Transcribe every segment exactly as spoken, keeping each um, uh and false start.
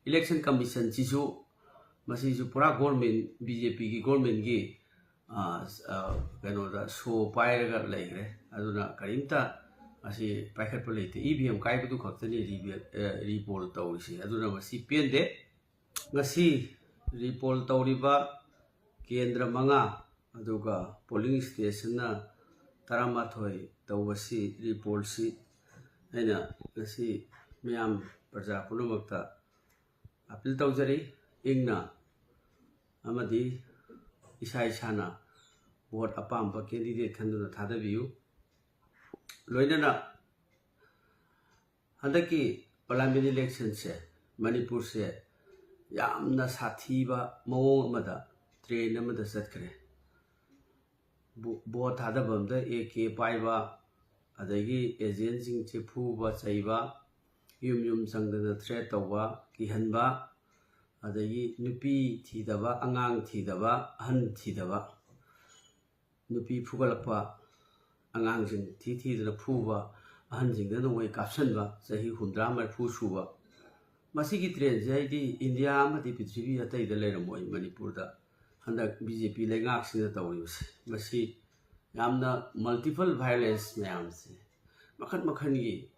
Election Commission ꯁꯤꯁꯨ, ꯃꯁꯤꯁꯨ ꯄꯨꯔꯥ government, B J P ꯒꯤ government ꯀꯤ, ꯑ, ꯑ, ꯀꯩꯅꯣꯗ, ꯁꯣ ꯄꯥꯏꯔꯒ ꯂꯩꯈ꯭ꯔꯦ꯫ ꯑꯗꯨꯅ ꯀꯔꯤꯝꯇ ꯑꯁꯤ ꯄꯥꯏꯈꯠꯄ ꯂꯩꯇꯦ꯫ E V M ꯀꯥꯏꯕꯗꯨ ꯈꯛꯇꯅꯤ ꯔꯤꯕꯦ-, ꯑ, ꯔꯤꯄꯣꯜ ꯇꯧꯔꯤꯁꯤ꯫ ꯑꯗꯨꯅ ꯃꯁꯤ ꯄꯦꯟꯗꯦ꯫ ꯉꯁꯤ ꯔꯤꯄꯣꯜ ꯇꯧꯔꯤꯕ ꯀꯦꯟꯗ꯭ꯔ ꯃꯉꯥ, ꯑꯗꯨꯒ polling stationꯅ ꯇꯔꯥꯃꯥꯊꯣꯏ ꯇꯧꯕꯁꯤ, ꯔꯤꯄꯣꯜꯁꯤ ꯑꯩꯅ ꯉꯁꯤ ꯃꯌꯥꯝ ꯄ꯭ꯔꯖꯥ ꯄꯨꯝꯅꯃꯛꯇ ꯑꯄꯤꯜ ꯇꯧꯖꯔꯤ꯫ ꯏꯪꯅ ꯑꯃꯗꯤ ꯏꯁꯥ ꯏꯁꯥꯅ ꯚꯣꯠ ꯑꯄꯥꯝꯕ candidate ꯈꯟꯗꯨꯅ ꯊꯥꯗꯕꯤꯌꯨ꯫ ꯂꯣꯏꯅꯅ ꯍꯟꯗꯛꯀꯤ parliament electionꯁꯦ ꯃꯅꯤꯄꯨꯔꯁꯦ ꯌꯥꯝꯅ ꯁꯥꯊꯤꯕ ꯃꯑꯣꯡ ꯑꯃꯗ trend ꯑꯃꯗ ꯆꯠꯈ꯭ꯔꯦ꯫ ꯚꯣ-, ꯚꯣꯠ ꯊꯥꯗꯐꯝꯗ A K ꯄꯥꯏꯕ, ꯑꯗꯒꯤ agentꯁꯤꯡꯁꯦ ꯐꯨꯕ ꯆꯩꯕ, ꯌꯨꯝ ꯌꯨꯝ ꯆꯪꯗꯅ threat ꯇꯧꯕ, ꯀꯤꯍꯟꯕ, ꯑꯗꯒꯤ ꯅꯨꯄꯤ ꯊꯤꯗꯕ, ꯑꯉꯥꯡ ꯊꯤꯗꯕ, ꯑꯍꯟ ꯊꯤꯗꯕ, ꯅꯨꯄꯤ ꯐꯨꯒꯠꯂꯛꯄ, ꯑꯉꯥꯡꯁꯤꯡ ꯊꯤ ꯊꯤꯗꯅ ꯐꯨꯕ, ꯑꯍꯟꯁꯤꯡꯗ ꯅꯣꯡꯃꯩ ꯀꯥꯞꯁꯤꯟꯕ, ꯆꯍꯤ ꯍꯨꯝꯗ꯭ꯔꯥ ꯃꯔꯤꯐꯨ ꯁꯨꯕ, ꯃꯁꯤꯒꯤ trendꯁꯦ ꯑꯩꯗꯤ ꯏꯟꯗꯤꯌꯥ ꯑꯃꯗꯤ ꯄ꯭ꯔꯤꯊꯤꯕꯤ ꯑꯇꯩꯗ ꯂꯩꯔꯝꯃꯣꯏ꯫ ꯃꯅꯤꯄꯨꯔꯗ ꯍꯟꯗꯛ B J P ꯂꯩꯉꯥꯛꯁꯤꯅ ꯇꯧꯔꯤꯕꯁꯦ, ꯃꯁꯤ ꯌꯥꯝꯅ multiple violence ꯃꯌꯥꯝꯁꯦ, ꯃꯈꯟ ꯃꯈꯟꯒꯤ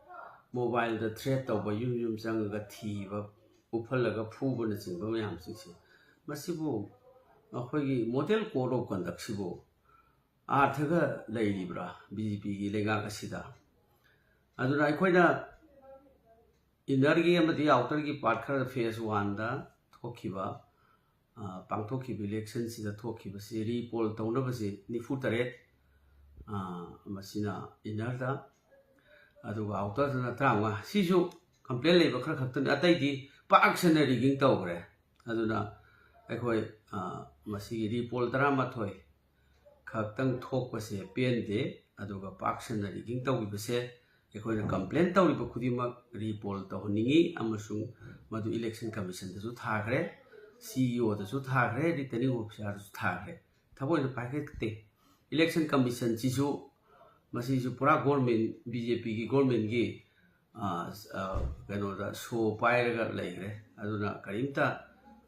mobileꯗ threat ꯇꯧꯕ, ꯌꯨꯝ ꯌꯨꯝ ꯆꯪꯉꯒ ꯊꯤꯕ, ꯎꯞꯍꯜꯂꯒ ꯐꯨꯕꯅꯆꯤꯡꯕ ꯃꯌꯥꯝꯁꯤꯡꯁꯦ, ꯃꯁꯤꯕꯨ ꯑꯩꯈꯣꯏꯒꯤ model code of conductꯁꯤꯕꯨ ꯑꯥꯔꯊꯒ ꯂꯩꯔꯤꯕ꯭ꯔꯥ B J Pꯒꯤ ꯂꯩꯉꯥꯛ ꯑꯁꯤꯗ? ꯑꯗꯨꯅ ꯑꯩꯈꯣꯏꯅ innerꯒꯤ ꯑꯃꯗꯤ outerꯒꯤ part ꯈꯔ phase oneꯗ ꯊꯣꯛꯈꯤꯕ, ꯑ, ꯄꯥꯡꯊꯣꯛꯈꯤꯕ electionꯁꯤꯗ ꯊꯣꯛꯈꯤꯕꯁꯤ ꯔꯤꯄꯣꯜ ꯇꯧꯅꯕꯁꯤ ꯅꯤꯐꯨ ꯇꯔꯦꯠ, ꯑ, ꯃꯁꯤꯅ innerꯗ, ꯑꯗꯨꯒ outerꯗꯅ ꯇꯔꯥꯃꯉꯥ꯫ ꯁꯤꯁꯨ complaint ꯂꯩꯕ ꯈꯔ ꯈꯛꯇꯅꯤ, ꯑꯇꯩꯗꯤ ꯄꯥꯛ ꯁꯟꯅ rigging ꯇꯧꯈ꯭ꯔꯦ꯫ ꯑꯗꯨꯅ ꯑꯩꯈꯣꯏ, ꯑ, ꯃꯁꯤꯒꯤ ꯔꯤꯄꯣꯜ ꯇꯔꯥꯃꯥꯊꯣꯏ ꯈꯛꯇꯪ ꯊꯣꯛꯄꯁꯦ ꯄꯦꯟꯗꯦ꯫ ꯑꯗꯨꯒ ꯄꯥꯛ ꯁꯟꯅ rigging ꯇꯧꯈꯤꯕꯁꯦ ꯑꯩꯈꯣꯏꯅ complaint ꯇꯧꯔꯤꯕ ꯈꯨꯗꯤꯡꯃꯛ ꯔꯤꯄꯣꯜ ꯇꯧꯍꯟꯅꯤꯡꯉꯤ, ꯑꯃꯁꯨꯡ ꯃꯗꯨ election commissionꯗꯁꯨ ꯊꯥꯈ꯭ꯔꯦ, C E Oꯗꯁꯨ ꯊꯥꯈ꯭ꯔꯦ, returning officerꯗꯁꯨ ꯊꯥꯈ꯭ꯔꯦ꯫ ꯊꯑꯣꯏꯅ ꯄꯥꯏꯈꯠꯇꯦ꯫ Election commissionꯁꯤꯁꯨ, ꯃꯁꯤꯁꯨ ꯄꯨꯔꯥ government, B J Pꯒꯤ governmentꯀꯤ, ꯑ, ꯑ, ꯀꯩꯅꯣꯗ ꯁꯣ ꯄꯥꯏꯔꯒ ꯂꯩꯈ꯭ꯔꯦ꯫ ꯑꯗꯨꯅ ꯀꯔꯤꯝꯇ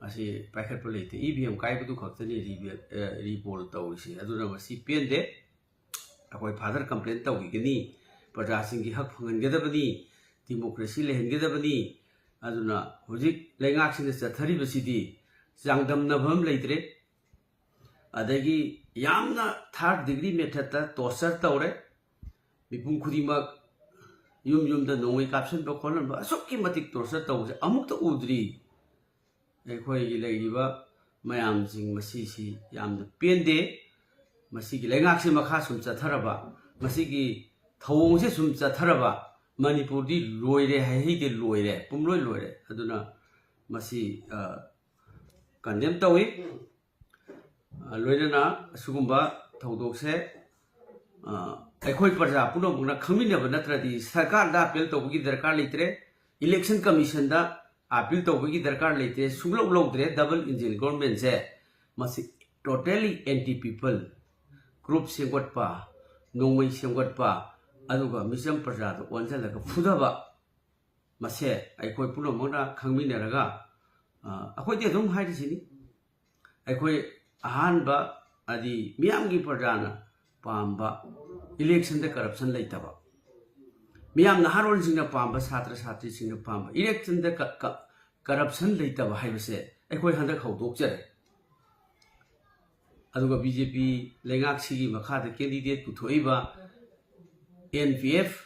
ꯑꯁꯤ ꯄꯥꯏꯈꯠꯄ ꯂꯩꯇꯦ꯫ ꯏ ꯚꯤ ꯑꯦꯝ ꯀꯥꯏꯕꯗꯨ ꯈꯛꯇꯅꯤ ꯔꯤꯕꯦ-, ꯑ, ꯔꯤꯄꯣꯜ ꯇꯧꯔꯤꯁꯦ꯫ ꯑꯗꯨꯅ ꯃꯁꯤ ꯄꯦꯟꯗꯦ꯫ ꯑꯩꯈꯣꯏ ꯐꯥꯗꯔ ꯀꯝꯄ꯭ꯂꯦꯟ ꯇꯧꯈꯤꯒꯅꯤ, ꯄ꯭ꯔꯖꯥꯁꯤꯡꯒꯤ ꯍꯛ ꯐꯪꯍꯟꯒꯗꯕꯅꯤ, ꯗꯤꯃꯣꯀ꯭ꯔꯦꯁꯤ ꯂꯩꯍꯟꯒꯗꯕꯅꯤ꯫ ꯑꯗꯨꯅ ꯍꯧꯖꯤꯛ ꯂꯩꯉꯥꯛꯁꯤꯅ ꯆꯠꯊꯔꯤꯕꯁꯤꯗꯤ ꯆꯥꯡꯗꯝꯅꯕ ꯑꯃ ꯂꯩꯇ꯭ꯔꯦ꯫ ꯑꯗꯒꯤ ꯌꯥꯝꯅ ꯊꯥꯔꯠ ꯗꯤꯒ꯭ꯔꯤ ꯃꯦꯊꯠꯇ ꯇꯣꯔꯆꯔ ꯇꯧꯔꯦ꯫ ꯃꯤꯄꯨꯝ ꯈꯨꯗꯤꯡꯃꯛ ꯌꯨꯝ ꯌꯨꯝꯗ ꯅꯣꯡꯃꯩ ꯀꯥꯞꯁꯤꯟꯕ ꯈꯣꯠꯍꯟꯕ, ꯑꯁꯨꯛꯀꯤ ꯃꯇꯤꯛ ꯇꯣꯔꯆꯔ ꯇꯧꯕꯁꯦ ꯑꯃꯨꯛꯇ ꯎꯗ꯭ꯔꯤ꯫ ꯑꯩꯈꯣꯏꯒꯤ ꯂꯩꯔꯤꯕ ꯃꯌꯥꯝꯁꯤꯡ ꯃꯁꯤꯁꯤ ꯌꯥꯝꯅ ꯄꯦꯟꯗꯦ꯫ ꯃꯁꯤꯒꯤ ꯂꯩꯉꯥꯛꯁꯤ ꯃꯈꯥ ꯁꯨꯝ ꯆꯠꯊꯔꯕ, ꯃꯁꯤꯒꯤ ꯊꯧꯑꯣꯡꯁꯦ ꯁꯨꯝ ꯆꯠꯊꯔꯕ, ꯃꯅꯤꯄꯨꯔꯗꯤ ꯂꯣꯏꯔꯦ, ꯍꯥꯏꯍꯩꯗꯦ, ꯂꯣꯏꯔꯦ, ꯄꯨꯝꯂꯣꯏ ꯂꯣꯏꯔꯦ꯫ ꯑꯗꯨꯅ ꯃꯁꯤ, ꯑ, ꯀꯟꯗꯦꯝ ꯇꯧꯏ꯫ ꯑ, ꯂꯣꯏꯅꯅ ꯑꯁꯤꯒꯨꯝꯕ ꯊꯧꯗꯣꯛꯁꯦ, ꯑ, ꯑꯩꯈꯣꯏ ꯄ꯭ꯔꯖꯥ ꯄꯨꯝꯅꯃꯛꯅ ꯈꯪꯃꯤꯟꯅꯕ ꯅꯠꯇ꯭ꯔꯗꯤ ꯁꯔꯀꯥꯔꯗ ꯑꯥꯄꯤꯜ ꯇꯧꯕꯒꯤ ꯗꯔꯀꯥꯔ ꯂꯩꯇ꯭ꯔꯦ, ꯏꯂꯦꯛꯁꯟ ꯀꯃꯤꯁꯟꯗ ꯑꯥꯄꯤꯜ ꯇꯧꯕꯒꯤ ꯗꯔꯀꯥꯔ ꯂꯩꯇ꯭ꯔꯦ, ꯁꯨꯡꯂꯧ ꯂꯧꯗ꯭ꯔꯦ ꯗꯕꯜ ꯏꯟꯖꯤꯟ ꯒꯣꯔꯃꯦꯟꯁꯦ꯫ ꯃꯁꯤ totally anti people group ꯁꯦꯝꯒꯠꯄ, ꯅꯣꯡꯃꯩ ꯁꯦꯝꯒꯠꯄ, ꯑꯗꯨꯒ ꯃꯤꯆꯝ ꯄ꯭ꯔꯖꯥꯗ ꯑꯣꯟꯁꯤꯜꯂꯒ ꯐꯨꯊꯕ, ꯃꯁꯦ ꯑꯩꯈꯣꯏ ꯄꯨꯝꯅꯃꯛꯅ ꯈꯪꯃꯤꯟꯅꯔꯒ, ꯑ, ꯑꯩꯈꯣꯏꯗꯤ ꯑꯗꯨꯝ ꯍꯥꯏꯔꯤꯁꯤꯅꯤ, ꯑꯩꯈꯣꯏ ꯑꯍꯥꯟꯕ ꯍꯥꯏꯗꯤ ꯃꯤꯌꯥꯝꯒꯤ ꯄ꯭ꯔꯖꯥꯅ ꯄꯥꯝꯕ ꯏꯂꯦꯛꯁꯟꯗ ꯀꯔꯞꯁꯟ ꯂꯩꯇꯕ, ꯃꯤꯌꯥꯝ ꯅꯍꯥꯔꯣꯜꯁꯤꯡꯅ ꯄꯥꯝꯕ, ꯁꯥꯇ꯭ꯔ ꯁꯥꯇ꯭ꯔꯤꯁꯤꯡꯅ ꯄꯥꯝꯕ ꯏꯂꯦꯛꯁꯟꯗ ꯀ-, ꯀ-, ꯀꯔꯞꯁꯟ ꯂꯩꯇꯕ ꯍꯥꯏꯕꯁꯦ ꯑꯩꯈꯣꯏ ꯍꯟꯗꯛ ꯍꯧꯗꯣꯛꯆꯔꯦ꯫ ꯑꯗꯨꯒ ꯕꯤ ꯖꯦ ꯄꯤ ꯂꯩꯉꯥꯛꯁꯤꯒꯤ ꯃꯈꯥꯗ ꯀꯦꯟꯗꯤꯗꯦꯠ ꯄꯨꯊꯣꯛꯏꯕ ꯑꯦꯟ ꯄꯤ ꯑꯦꯐ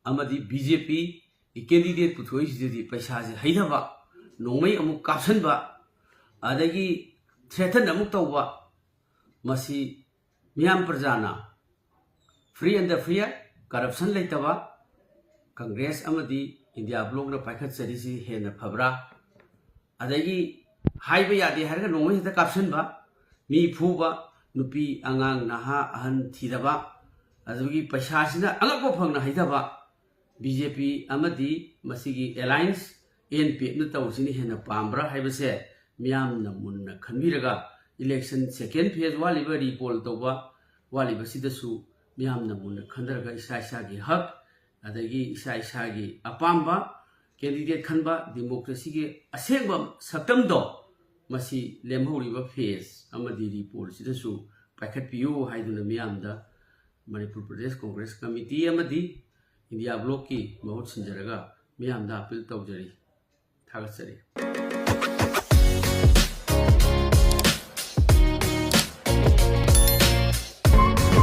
ꯑꯃꯗꯤ ꯕꯤ ꯖꯦ ꯄꯤ ꯀꯦꯟꯗꯤꯗꯦꯠ ꯄꯨꯊꯣꯛꯏꯁꯤꯗꯗꯤ ꯄꯩꯁꯥꯁꯦ ꯍꯩꯊꯕ, ꯅꯣꯡꯃꯩ ꯑꯃꯨꯛ ꯀꯥꯞꯁꯤꯟꯕ, ꯑꯗꯒꯤ ꯊ꯭ꯔꯦꯇꯟ ꯑꯃꯨꯛ ꯇꯧꯕ, ꯃꯁꯤ ꯃꯤꯌꯥꯝ ꯄ꯭ꯔꯖꯥꯅ free and fair, ꯀꯔꯞꯁꯟ ꯂꯩꯇꯕ ꯀꯪꯒ꯭ꯔꯦꯁ ꯑꯃꯗꯤ ꯏꯟꯗꯤꯌꯥ ꯕ꯭ꯂꯣꯛꯅ ꯄꯥꯏꯈꯠꯆꯔꯤꯁꯤ ꯍꯦꯟꯅ ꯐꯕ꯭ꯔꯥ? ꯑꯗꯒꯤ ꯍꯥꯏꯕ ꯌꯥꯗꯦ ꯍꯥꯏꯔꯒ ꯅꯣꯡꯃꯩ ꯍꯦꯛꯇ ꯀꯥꯞꯁꯤꯟꯕ, ꯃꯤ ꯐꯨꯕ, ꯅꯨꯄꯤ, ꯑꯉꯥꯡ, ꯅꯍꯥ, ꯑꯍꯟ ꯊꯤꯗꯕ, ꯑꯗꯨꯒꯤ ꯄꯩꯁꯥꯁꯤꯅ ꯑꯉꯛꯄ ꯐꯪꯅ ꯍꯩꯊꯕ, ꯕꯤ ꯖꯦ ꯄꯤ ꯑꯃꯗꯤ ꯃꯁꯤꯒꯤ ꯑꯦꯂꯥꯏꯟꯁ ꯑꯦꯟ ꯄꯤ ꯑꯦꯐꯅ ꯇꯧꯔꯤꯁꯤꯅ ꯍꯦꯟꯅ ꯄꯥꯝꯕ꯭ꯔꯥ ꯍꯥꯏꯕꯁꯦ ꯃꯤꯌꯥꯝꯅ ꯃꯨꯟꯅ ꯈꯟꯕꯤꯔꯒ, ꯏꯂꯦꯛꯁꯟ ꯁꯦꯀꯦꯟ ꯐꯦꯖ ꯋꯥꯠꯂꯤꯕ, ꯔꯤꯄꯣꯜ ꯇꯧꯕ ꯋꯥꯠꯂꯤꯕꯁꯤꯗꯁꯨ ꯃꯤꯌꯥꯝꯅ ꯃꯨꯟꯅ ꯈꯟꯊꯔꯒ ꯏꯁꯥ ꯏꯁꯥꯒꯤ ꯍꯛ, ꯑꯗꯒꯤ ꯏꯁꯥ ꯏꯁꯥꯒꯤ ꯑꯄꯥꯝꯕ, ꯀꯦꯟꯗꯤꯗꯦꯠ ꯈꯟꯕ, ꯗꯤꯃꯣꯀ꯭ꯔꯦꯁꯤꯒꯤ ꯑꯁꯦꯡꯕ ꯁꯛꯇꯝꯗꯣ, ꯃꯁꯤ ꯂꯦꯝꯍꯧꯔꯤꯕ ꯐꯦꯖ ꯑꯃꯗꯤ ꯔꯤ ꯄꯣꯜꯁꯤꯗꯁꯨ ꯄꯥꯏꯈꯠꯄꯤꯌꯨ ꯍꯥꯏꯗꯨꯅ ꯃꯤꯌꯥꯝꯗ ꯃꯅꯤꯄꯨꯔ ꯄ꯭ꯔꯗꯦꯁ ꯀꯣꯡꯒ꯭ꯔꯦꯁ ꯀꯃꯤꯇꯤ ꯑꯃꯗꯤ ꯏꯟꯗꯤꯌꯥ ꯕ꯭ꯂꯣꯛꯀꯤ ꯃꯍꯨꯠ ꯁꯤꯟꯖꯔꯒ ꯃꯤꯌꯥꯝꯗ ꯑꯄꯤꯜ ꯇꯧꯖꯔꯤ꯫ ꯊꯥꯒꯠꯆꯔꯤ꯫